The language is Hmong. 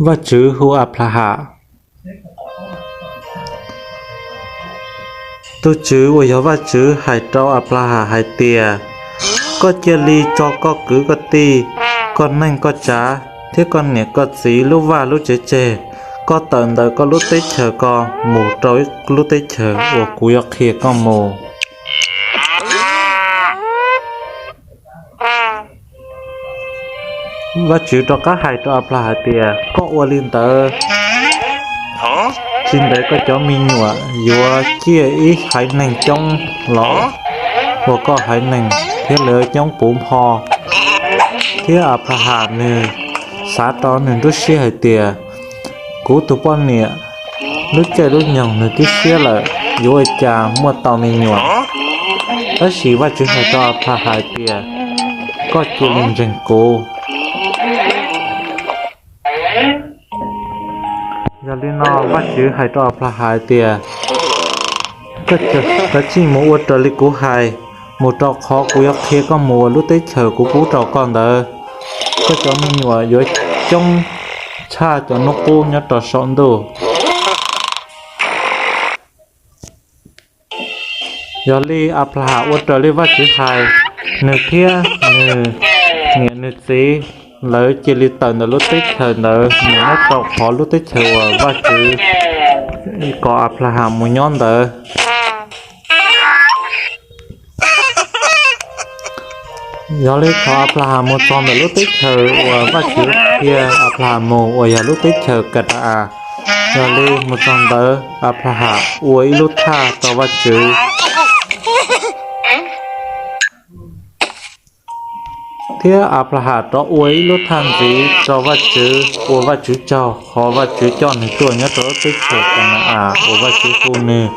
Vajtswv hu Anplahas. Tus Tswv uas yog Vajtswv hais rau Anplahas hais tias, koj cia li tso koj kwv koj tij, koj neej koj tsav thiab koj niam koj txiv lub vaj lub tsev tseg, koj tawm ntawm koj lub teb chaws ko mus rau lub teb chaws uas kuv yuav qhia koj mus. Vajtswv rov qab hais rau Anplahas hais tias, koj ua li ntawd, tsis ntev koj cov me nyuam yuav ciaj ib haiv neeg coob los ua koj haiv neeg thiab lawv coob puv npho. Thiab Anplahas nws xav rau nws nruab siab hais tias, kuv tus poj niam lub caij lub nyoog nws twb siab lawm, yuav ua cas muaj tau me nyuam. Tab sis Vajtswv hais rau Anplahas hais tias, koj cia li ntseeg kuv. Yog li no Vajtswv hais rau Anplahas hais tias, koj kav tsij mus ua raws li kuv hais, mus rau qhov kuv yuav qhia koj mus uas lub teb chaws kuv pub rau koj ntawd, koj cov me nyuam yuav coob tshaj cov hnub qub nyob rau saum ntuj. Yog li Anplahas ua raws li Vajtswv hais, nws thiab nws niam nws txiv lawv cia li tawm ntawm lub teb chaws ntawd mus nyob rau qhov lub teb chaws uas Vajtswv kom Anplahas mus nyob ntawd. Yog li thaum Anplahas mus txog ntawm lub teb chaws uas Vajtswv qhia Anplahas mus uas yog lub teb chaws Kana-as, yog li mus txog ntawd Anplahas ua ib lub thaj rau Vajtswv. Thiab Anplahas rov ua ib lub thaj ntxiv rau Vajtswv ua Vajtswv tsaug qhov Vajtswv coj nws tuaj nyob rau lub teb chaws Kana-as uas Vajtswv hu nws.